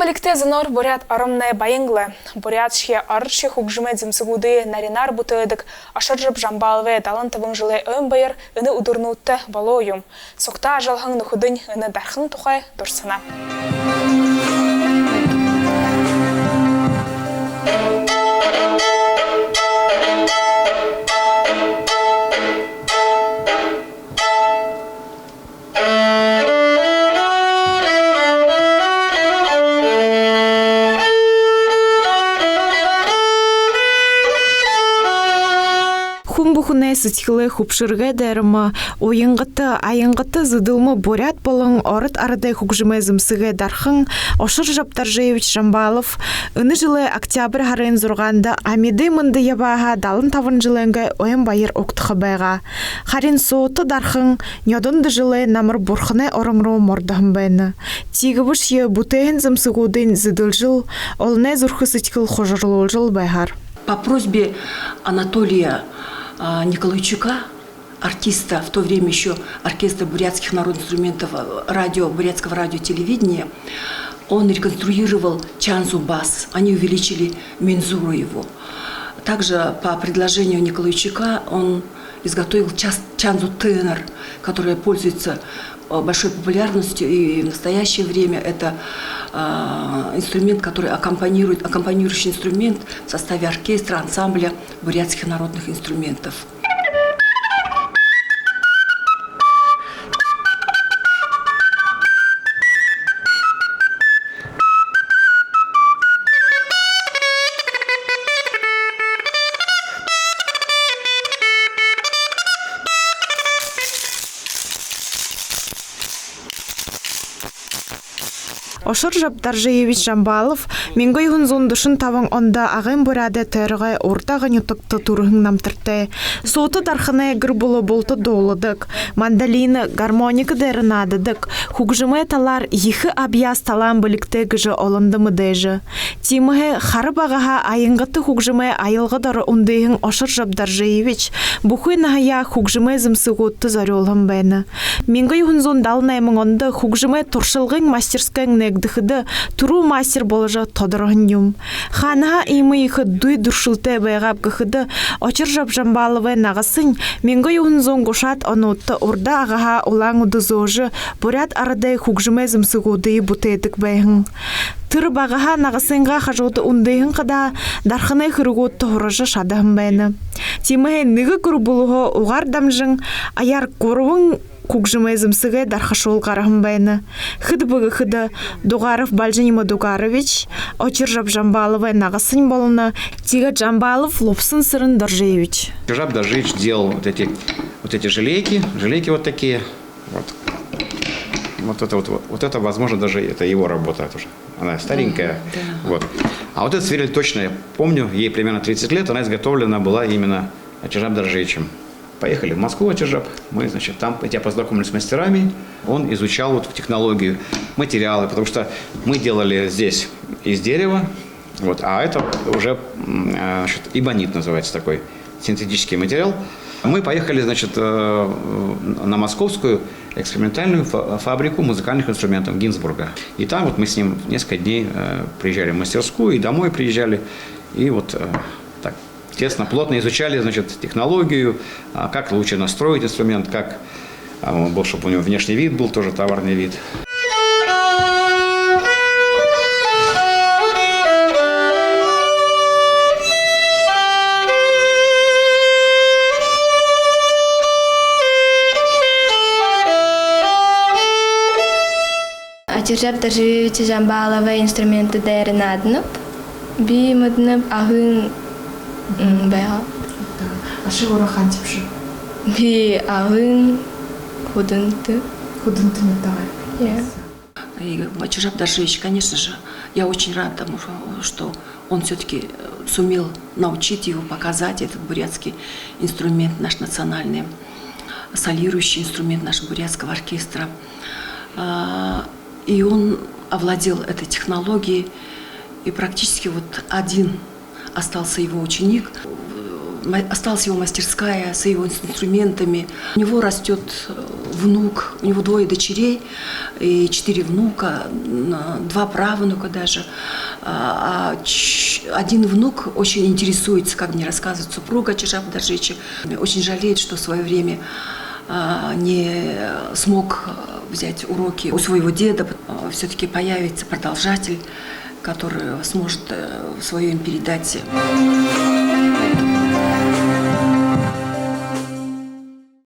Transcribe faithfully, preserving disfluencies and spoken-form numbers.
Бэлигтэй зоноор Буряад оромнай баян лэ. Буряадшье, ородшье хүгжэмэй зэмсэгүүдые наринаар бүтээдэг Ошоржаб Жамбаловай далан табан жэлэй ойн баяр энэ үдэрнүүдтэ болоо юм. Сугтаа ажаллаһан нүхэдынь энэ дархан тухай дурсана. Хүн бүхэнэй сэдьхэлэй хүбшэргэ дээрэмэ уянгата, аянгата зэдэлмэ буряад болон ород арадай хүгжэмэй зэмсэгэй дархан Ошоржаб Доржиевич Жамбалов энэ жэлэй октябрь һарын зургаанда амиды мэндэ ябаһаа далан табан жэлэйнгээ ойн баяр угтаха байгаа. Харин суута дархан нёдондо жэлэй намар бурханай орон руу мордоһон байна. Тиигэбэшье бүтээһэн зэмсэгүүдынь зэдэлжэл, олоной зүрхэ сэдьхэл хужарлуулжал байһаар. По просьбе Анатолия, а, Николайчука, артиста, в то время ещё оркестра бурятских народных инструментов, а, радио, бурятского радио, телевидения, он реконструировал чанзу бас, они увеличили мензуру его. Также по предложению Николайчука он изготовил час-, чанзу тенор, которая пользуется, э, большой популярностью, и в настоящее время это, а, инструмент, который аккомпанирует, аккомпанирующий инструмент в составе оркестра, ансамбля бурятских народных инструментов. Ошоржаб Доржиевич Жамбалов мянга юһэн зуун дүшэн табан ондо Агын Буряадай тойрогой Урда-Ага нютагта түрэһэн намтартай. Суута дарханай гэр бүлэ булта дууладаг. Мандолина, гармоника дээрэ наададаг. Хүгжэмэй талаар ехэ абьяас талаан бэлигтэй гэжэ олондо мэдээжэ. Тиимэһээ хара багаһаа аянгата хүгжэмэй аялга доро үндыһэн Ошоржаб Доржиевич бүхы наһаяа хүгжэмэй зэмсэгүүдтэ зорюулһан байна. Мянга юһэн зуун далан найман ондо хүгжэмэй туршалгын мастерскойн нээгдэхэдэ түрүү мастер боложо тодорһон юм. Хаанаһаа иимэ ехэ дүй дүршэлтэй байгааб гэхэдэ, Очиржаб Жамбаловай нагасань мянга юһэн зуун гушаад онуудта Урда-Агаһаа Улаан-Үдэ зөөжэ, буряад арадай хүгжэмэй зэмсэгүүдые бүтээдэг байһан. Тэрэ багаһаа нагасынгаа хажууда үндыһэн хадаа дарханай хэрэгүүдтэ һуража шадаһан байна. Тиимэһээ нэгэ гэр бүлэһөө угаар дамжан, аяар гурбан хүгжэмэй зэмсэгэй дархашуул гараһан байна. Хэд бэ гэхэдэ, Дугаров Бальжан Имадугарович, Очиржаб Жамбаловай нагасань болоно, тиигээд Жамбалов Лубсан Сэрэн Доржиевич. Очиржаб Доржиевич делал вот эти, вот эти желейки, желейки вот такие. Вот. Вот это вот, вот, вот это, возможно, даже это его работа тоже. Она старенькая. Мгм, да. Вот. А вот эта свирель, точно я помню, ей примерно тридцать лет, она изготовлена была именно Очиржаб Доржиевичем. Поехали в Москву, Очиржаб. Мы, значит, там, я познакомился с мастерами. Он изучал вот технологию, материалы, потому что мы делали здесь из дерева, вот, а это уже, м, э, значит, эбонит называется такой синтетический материал. Мы поехали, значит, э, на московскую экспериментальную фа-, фабрику музыкальных инструментов Гинзбурга. И там вот мы с ним несколько дней, э, приезжали в мастерскую и домой приезжали. И вот, э, так тесно, плотно изучали, значит, технологию, а, как лучше настроить инструмент, как, а, он был, чтобы у него внешний вид был тоже товарный вид. Очиржаб Доржиевич Жамбаловай инструмент дээрэ нааданаб. Би мэдэнэб, Агын, м, байгаа. Да. А ши өөрөө хаанахибши? Би Агын, Хүдэнтэ. Хүдэнтэ нютагай. Я. И Очиржаб Доржиевич, конечно же, я очень рада тому, что он всё-таки, э, сумел научить его, показать этот бурятский инструмент, наш национальный, солирующий инструмент нашего бурятского оркестра. А, и он овладел этой технологией, и практически вот один остался его ученик. Осталась его мастерская с его инструментами. У него растёт внук, у него двое дочерей и четыре внука, два правнука даже. Один внук очень интересуется, как мне рассказывает супруга Чижапа Доржиевича, очень жалеет, что в своё время не смог взять уроки у своего деда. Всё-таки появится продолжатель, который сможет своё им передать.